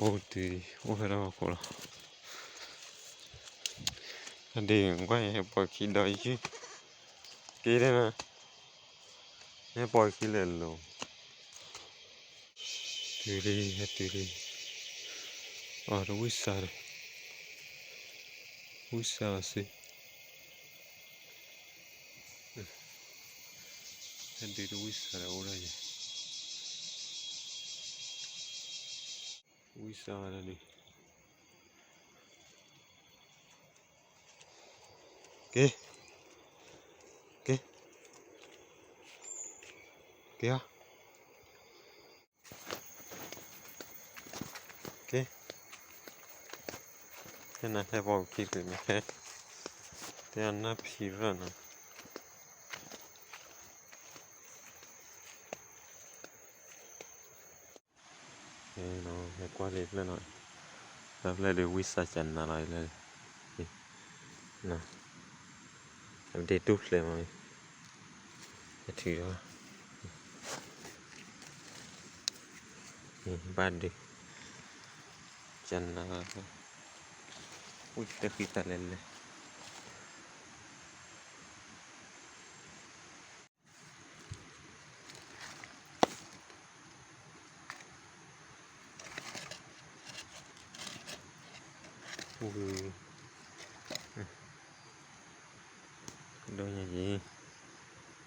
အိၣ်တုၤအိၣ်ဖဲတၢ်ဟီၣ်ခိၣ်လီၤ. အဒ့ကွၢ်ဟဲပိာ်ခံဒီးယုၢ်, က့ၤဒၣ်နၤ, ဟဲပိာ်ခံလဲၤလိၤ, တုၤလံ ဟဲတုၤလံ, အတဝံၣ်စးဒီး, ဝံၣ်စးဘၣ်စ့ၢ် ဟဲဒုးတဝံၣ်စးဒီးအိၣ်ဒၣ်ယဲ, ဝံၣ်စးဘၣ်ဒၣ်ဒုး, က့ၤ, က့ၤ, က့ၤအီၤ, က့ၤ, တဲနၤဟဲပိာ်ခံတဂ့ၤန့ၣ်, တဲအနၢ်ဖံးရၢ်နီၤ. ဟဲကွၢ်လံဖျၢၣ်နီၤ, တၢ်ဖျၢၣ်ဒုးဝံၣ်စးကနၤလီၤလၢ, အဒ့တူၢ်ဖျဲးမး, အထုးဒီး, ဘၣ်ဒုး, ကနၤလီၤ, ဝံၣ်တဃံသးလဲၣ်လဲၣ်. ဒိၣ်ညါယံၤ.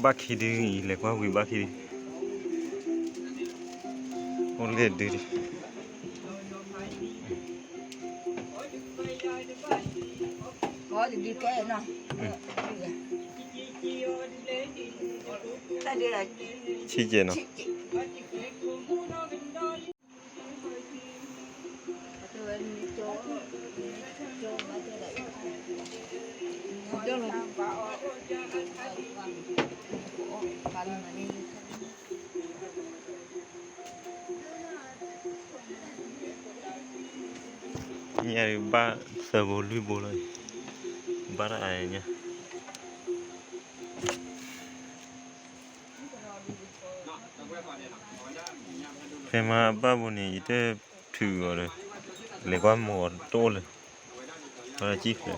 ဘၣ်ခံဒုအံၤ လဲၤကွၢ်ဝံၤဘၣ်ခံဒု, အိၣ်လဲၣ်ဒုဒံး. ဆံးကဲးနီၤ. ညါဘၣ်သၢဘိလွံၢ်ဘိလီၤ, ဘၣ်တၢ်အါညါ. ဖဲမၤဘၣ်ဘိန့ၣ် ယတထုးအီၤဒီး လဲၤကွၢ်မိၢ်အီၤတအိၣ်လၢၤ, အဝဲဒၣ်ကံၣ်ဖျဲး.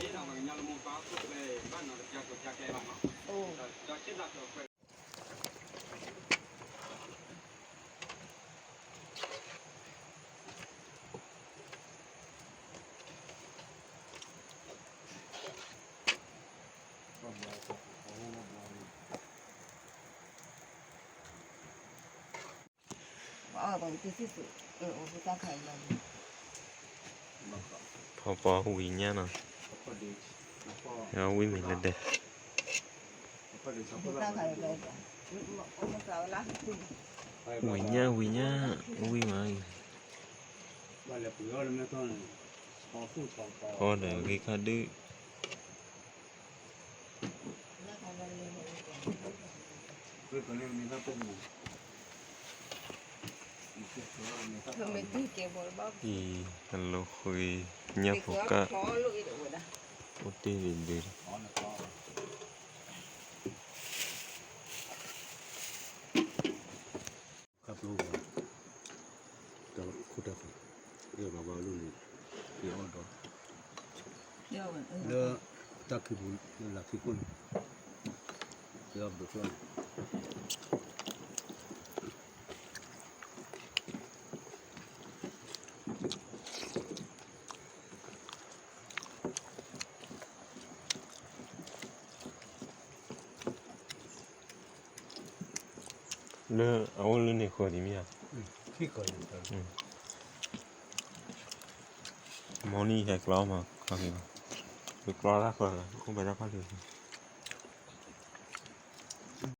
ဖီပီဝံၤညါနီၤ, ဝံၤမ့ၢ်လၢဒဲး, ဝံၤညါ ဝံၤညါ ဝံၤမး, အီၣ်ဒီးဂ့ၢ်ခါဒုး. အံၤ အလိၤဃ့ညၣ်ဖိကၣ်, အိၣ်တ့ၢ်ဒံးဒံး, ခါပျိဝဲ, တၢ်ခိၣ်တၢ်ဃၢၤ, ယဘၣ်ဘၣ်လိၣ်န့ၣ်, ယအီၣ်ဒီး, လၢတၢ်ခံပူၤ လၢလၢခံခိၣ်န့ၣ်, ယအီၣ်ဘျုးဖျီၣ်န့ၣ် လၢအအိၣ်လၢန့ၣ်ဃီဒံးမ့ၢ်ဧါ, မ့ၢ်နံၤဟဲကျီမး, ကျီတၢ်ဃၢၤ, အိၣ်ဘၣ်တၢ်ဖးလၢ